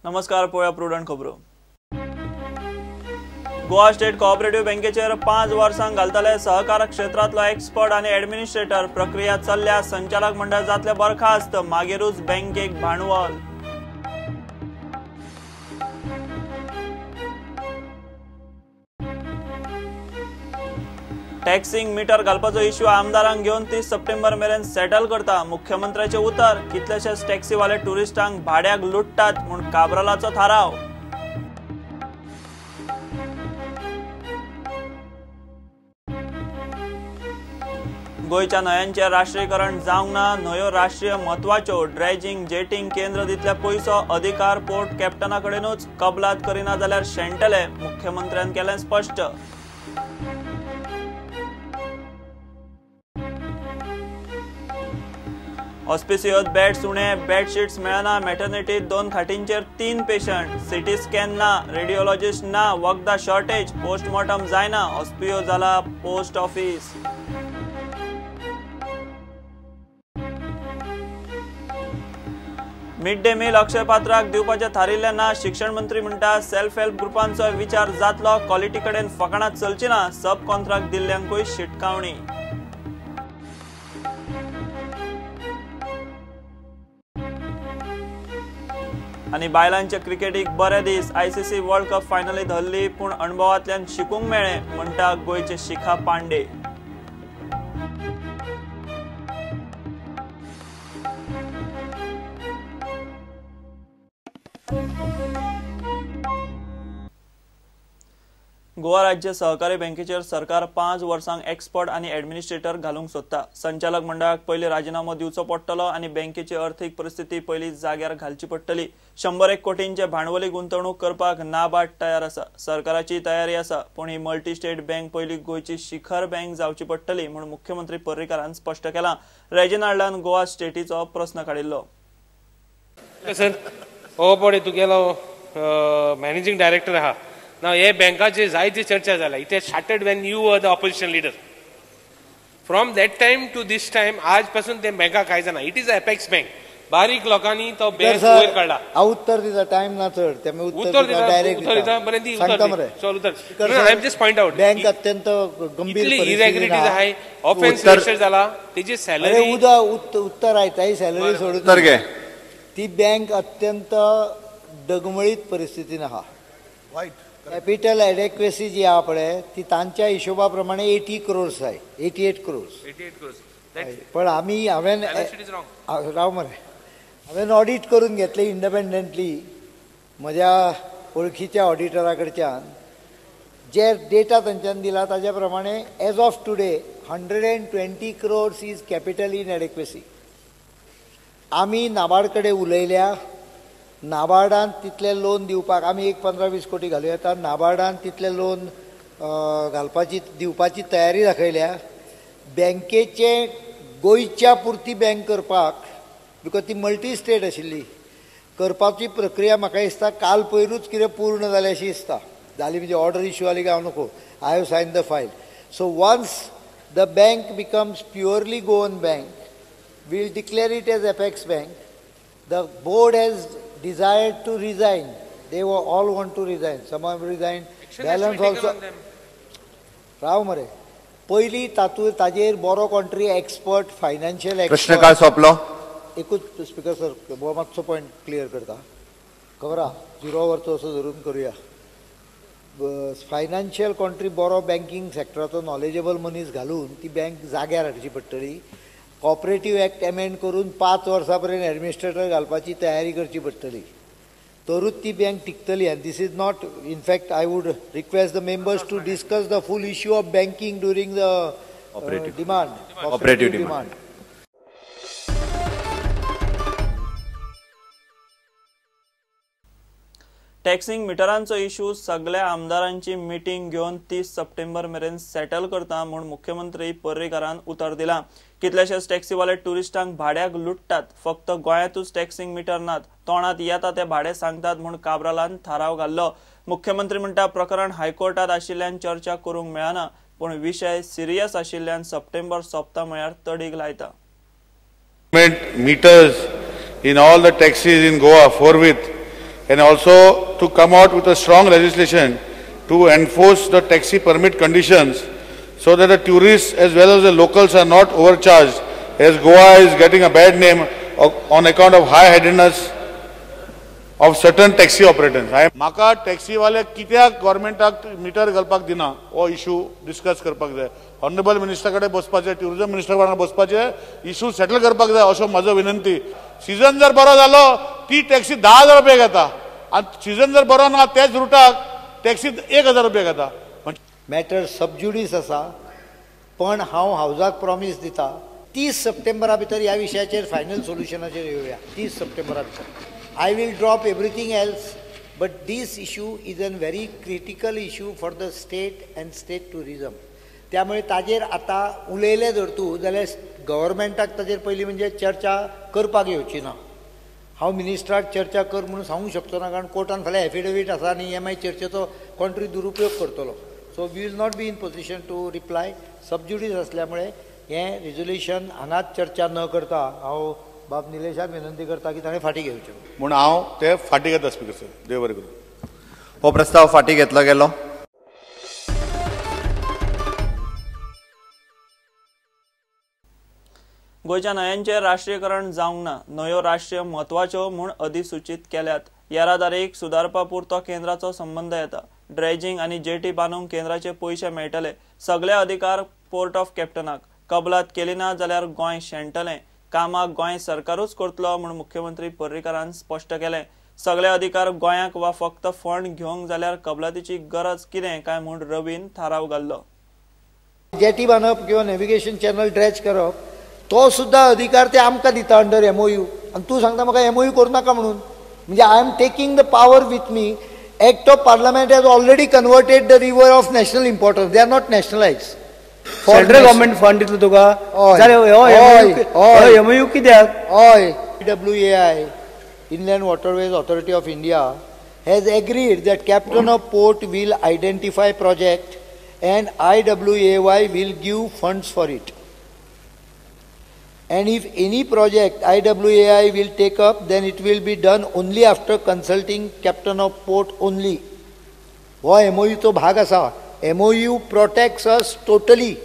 नमस्कार, पळोवया प्रुडंट खबरो. गोवा स्टेट कोऑपरेटिव्ह बँकेचेर 5 वर्सां घालतले सहकार क्षेत्रांतलो एक्सपर्ट आनी ऍडमिनिस्ट्रेटर. प्रक्रिया चल्ल्या, संचालक मंडळ जातले बरखास्त, मागीरूच बँकेक भांडवल. टॅक्सिंग मिटर घालपाचो इश्यू आमदारांक घेवन 30 सप्टेंबर मेरेन सेटल करता, मुख्यमंत्र्याचे उतर. कितलेशेच टॅक्सीवाले टुरिस्टांक भाड्याक लुट्टात म्हूण काब्रालाचो थाराव. गोंयच्या न्हंयांचें राष्ट्रीयकरण जावंक ना, न्हंयो राष्ट्रीय म्हत्वाच्यो. ड्रेजिंग जेटिंग केंद्र दितले पयसो, अधिकार पोर्ट कॅप्टना कडेनूच, कबलात करिना जाल्यार शेणटले, मुख्यमंत्र्यान केलें स्पश्ट. ऑस्पिसियोत बेड्स उणे, बेडशीट्स मेळना, मॅटर्निटीत 2 खाटींचेर 3 पेशंट, सिटी स्कॅन ना, रेडिओलॉजिस्ट ना, वखदां शॉर्टेज, पोस्टमॉर्टम जायना, ऑस्पियो जाला post office. Mid day meal Akshay पात्राक दिवपाचें थारिल्लें ना, शिक्षण मंत्री म्हणटा सेल्फ हेल्प ग्रुपांचो विचार जातलो, क्वॉलिटी कडेन फकाणां चलची ना, सब कॉन्ट्रॅक्ट दिल्ल्यांकूय शिटकावणी. आनी बायलांचे क्रिकेटीक बरे दीस, आयसीसी वर्ल्ड कप फायनलीत हरली पूण अणभवांतल्यान शिकूंक मेळ्ळें म्हणटा गोंयचे शिखा पांडे. गोवा राज्य सहकारी बँकेचेर सरकार 5 वर्सांक एक्सपर्ट आनी ऍडमिनिस्ट्रेटर घालूंक सोदता. संचालक मंडळाक पयलीं राजिनामो दिवचो पडटलो आनी बँकेची अर्थीक परिस्थिती पयलीं जाग्यार घालची पडटली. 101 कोटींचे भांडवली गुंतवणूक करपाक नाबार्ड तयार आसा, सरकाराची तयारी आसा, पूण ही मल्टी स्टेट बँक पयलीं गोंयची शिखर बँक जावची पडटली म्हूण मुख्यमंत्री पर्रीकारान स्पश्ट केलां. रेजिनाल्डान गोवा स्टेटीचो प्रस्न काडिल्लो. सर, हो पळय तुगेलो मॅनेजींग डायरेक्टर आहा. Now, हे बँकाचे जायती चर्चा जाला. It has started when you were the opposition leader. From that time to this time, आज पासून ते बँका काय जाना. It is apex bank. बारीक लोकांनी तो बँक वयर काडला. हांव उत्तर दिता, टायम ना चड, त्यामुळे उत्तर दिता, डायरेक्ट उत्तर दिता, बरें ती उत्तर चल उत्तर. I am just point out, bank अत्यंत गंभीर इरेग्युलरिटीज आहे, ऑफेन्स रजिस्टर जाला, तेजी सॅलरी उत्तर आयताय सॅलरी सोडून ती बँक अत्यंत डगमळीत परिस्थितीन आहा. कॅपिटल एडेक्वेसी जी आहा पळय ती तांच्या हिशोबा प्रमाणे 80 क्रोर्स आहे, 88 क्रोर्स. पण आमी हांवें राव मरे, हांवें ऑडिट करून घेतले इंडिपेंडंटली म्हज्या वळखीच्या ऑडिटरा कडच्यान. जे डेटा तांच्यान दिला ताज्या प्रमाणे as of today 120 crores is capital inadequacy. आमी नाबार्ड कडेन उलयल्या, नाबार्डान तितलें लोन दिवपाक आमी एक 15-20 कोटी घालूं येता, नाबार्डान तितलें लोन घालपाची दिवपाची तयारी दाखयल्या. बँकेचे गोंयच्या पुरती बँक करपाक, because ती मल्टी स्टेट आशिल्ली, करपाची प्रक्रिया म्हाका दिसता काल पयरूच कितें पूर्ण जाली अशी दिसता. जाली म्हणजे ऑर्डर इश्यू जाली काय हांव नको, I have sign the file. So once the bank becomes purely Goan bank, we'll declare it as apex bank. The board has desired to resign. They were all want to resign. Some have resigned. Balance also. राव मरे, पयली तातूंत ताजेर बरो कॉन्ट्री expert, financial expert. प्रश्न काळ सोंपलो. एकूच speaker sir, मातसो पॉयंट क्लियर करता, खबर आहा झिरो वरचो असो धरून करुया. फायनान्शियल कॉन्ट्री बरो बँकींग सेक्टराचो नॉलेजेबल मनीस घालून ती बँक जाग्यार हाडची पडटली. कॉपरेटिव्ह एक्ट एमेंड करून 5 वर्सां पर्यंत एडमिनिस्ट्रेटर घालपाची तयारी करची पडटली, तरूच ती बँक टिकतली. आनी this is not, in fact I would request the members to discuss the full issue of banking during the demand, operative demand. Taxing मिटरांचो issue सगळ्या आमदारांची मिटींग घेवन 30 सप्टेंबर मेरेन सेटल करता म्हूण मुख्यमंत्री पर्रीकारान उतर दिलां. कितलेशेच टॅक्सीवाले टुरिस्टांक भाड्याक लुट्टात, फक्त गोंयांतूच टॅक्सिंग मिटर नात, तोंडात येता ते भाडें सांगतात म्हूण काब्रालान थाराव घाल्लो. मुख्यमंत्री म्हणटा प्रकरण हायकोर्टात आशिल्ल्यान चर्चा करूंक मेळना, पूण विशय सिरियस आशिल्ल्यान सप्टेंबर सोंपता म्हळ्यार तडीक लायता. Meters in all the taxis in Goa forthwith and also to come out with a strong legislation to enforce the taxi permit conditions so that the tourists as well as the locals are not overcharged, as Goa is getting a bad name on account of high-headedness of certain taxi operators. म्हाका टॅक्सीवाले कित्याक गव्हर्मेंटाक metre घालपाक दिना हो issue discuss करपाक जाय. Honourable minister कडेन बसपाचें, tourism minister वांगडा बसपाचें, issue settle करपाक जाय असो म्हजो विनंती. सीजन जर बरो जालो ती टॅक्सी 10,000 रुपये घेता आनी सीजन जर बरो ना त्याच रुटाक टॅक्सी 1,000 रुपये घेता. मॅटर सबज्युडीस आसा, पण हांव हावजाक प्रॉमीस दिता 30 सप्टेंबरा भितर ह्या विशयाचेर फायनल सोल्युशनाचेर येवया. 30 सप्टेंबरा भितर I will drop everything else, but this issue is a very critical issue for the state and state tourism. त्यामुळे ताजेर आतां उलयलें जर तूं जाल्यार गव्हर्मेंटाक ताजेर पयलीं म्हणजे चर्चा करपाक येवची ना. हांव मिनिस्टराक चर्चा कर म्हणून सांगूंक शकचो ना, कारण कोर्टान फाल्यां एफिडेवीट आसा आनी हे मागीर चर्चेचो कोण तरी दुरुपयोग करतलो. So we will not be in position to reply. Sub judice आसल्यामुळे हें रेजोल्युशन हांगाच चर्चा न करता हांव बाब निलेशाक विनंती करता की ताणें फाटीं घेवचें म्हूण हांव ते फाटीं घेता. स्पीकर सर, देव बरें करूं. हो प्रस्ताव फाटीं घेतलो गेलो. गोंयच्या न्हंयांचें राष्ट्रीयकरण जावंक ना, न्हंयो राष्ट्रीय म्हत्वाच्यो म्हूण अधिसूचीत केल्यात. येरादारीक सुदारपा पुरतो केंद्राचो संबंद येता. ड्रेजिंग आनी जेटी बांदूंक केंद्राचे पयशे मेळटले. सगळे अधिकार पोर्ट ऑफ कॅप्टनाक. कबलात केली ना जाल्यार गोंय शेणटलें. कामाक गोंय सरकारूच करतलो म्हूण मुख्यमंत्री पर्रीकारान स्पश्ट केलें. सगळे अधिकार गोंयाक वा फक्त फंड घेवंक जाल्यार कबलातीची गरज कितें काय म्हूण रवीन थाराव घाल्लो. जेटी बांदप किंवा नॅव्हिगेशन चॅनल ड्रेज करप तो सुद्दां अधिकार ते आमकां दिता अंडर एमओयू. आनी तूं सांगता म्हाका एमओयू करूं नाका म्हणून, म्हणजे I am taking the power with me. Act of parliament has already converted the river of national importance, they are not nationalise. Central government fund दितलो तुका जाल्यार एमओयू कित्याक? हय, IWAI, Inland Waterways Authority of India, has agreed that captain of port will identify project and IWAI will give funds for it. And if any project IWAI will take up, then it will be done only after consulting captain of port only. हो MOU चो भाग आसा. MOU protects us totally.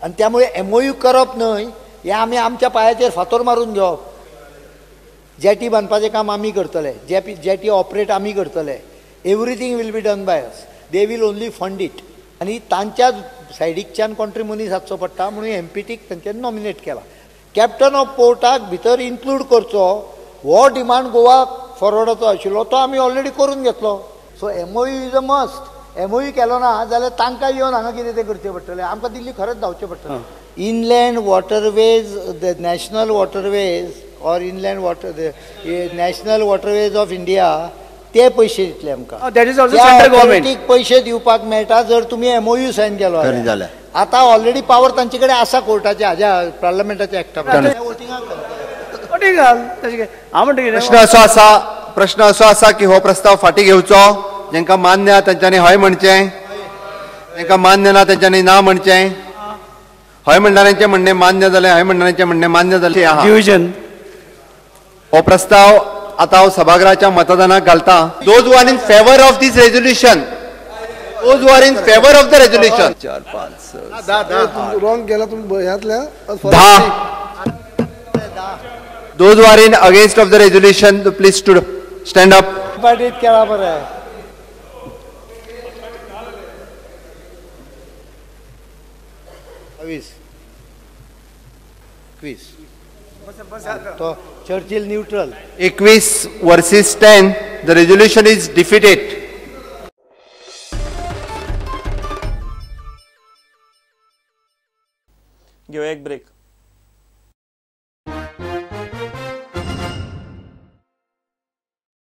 आनी त्यामुळे MOU करप न्हय हें आमी आमच्या पांयाचेर फातोर मारून घेवप. जेटी बांदपाचें काम आमी करतले, जेटी ऑपरेट आमी करतले, everything will be done by us, they will only fund it. आनी तांच्या सायडीकच्यान कोण तरी मनीस आसचो पडटा म्हणून एमपीटीक तांच्यानी नॉमिनेट केला. कॅप्टन ऑफ पोर्टाक भितर इन्क्लूड करचो हो डिमांड गोवा फॉरवर्डाचो आशिल्लो, तो आमी ऑलरेडी करून घेतलो. So MOU is a must. MOU केलो ना जाल्यार तांकां येवन हांगा कितें तें करचें पडटलें, आमकां दिल्ली खरेंच धांवचें पडटलें. Inland waterways, the national waterways or inland water, national waterways of India ते पयशे दितले आमकां. पयशे दिवपाक मेळटा जर तुमी एमओयू सायन केलो जाल्यार. आतां ऑलरेडी पावर तांचे कडेन आसा कोर्टाच्या हाज्या पार्लमेंटाच्या एक्टा. प्रश्न असो आसा की हो प्रस्ताव फाटीं घेवचो. जांकां मान्य आहा तांच्यांनी हय म्हणचें, जांकां मान्य ना तांच्यांनी ना म्हणचें. हय म्हणणाऱ्यांचें म्हणणें मान्य जालें, हय म्हणणाऱ्यांचें म्हणणें मान्य जालें. डिविजन हो प्रस्ताव आतां हांव सभागृहाच्या मतदानाक घालता. Those who are in favour of this resolution, those who are in favour of the resolution, 4 5 6 wrong केला तुम्ही ह्यातल्या 10. Those who are in against of the resolution please to stand up. पार्टीत केला बरं. वीस 21 तो Churchill neutral. 21 versus 10, the resolution is defeated. घेऊया एक break.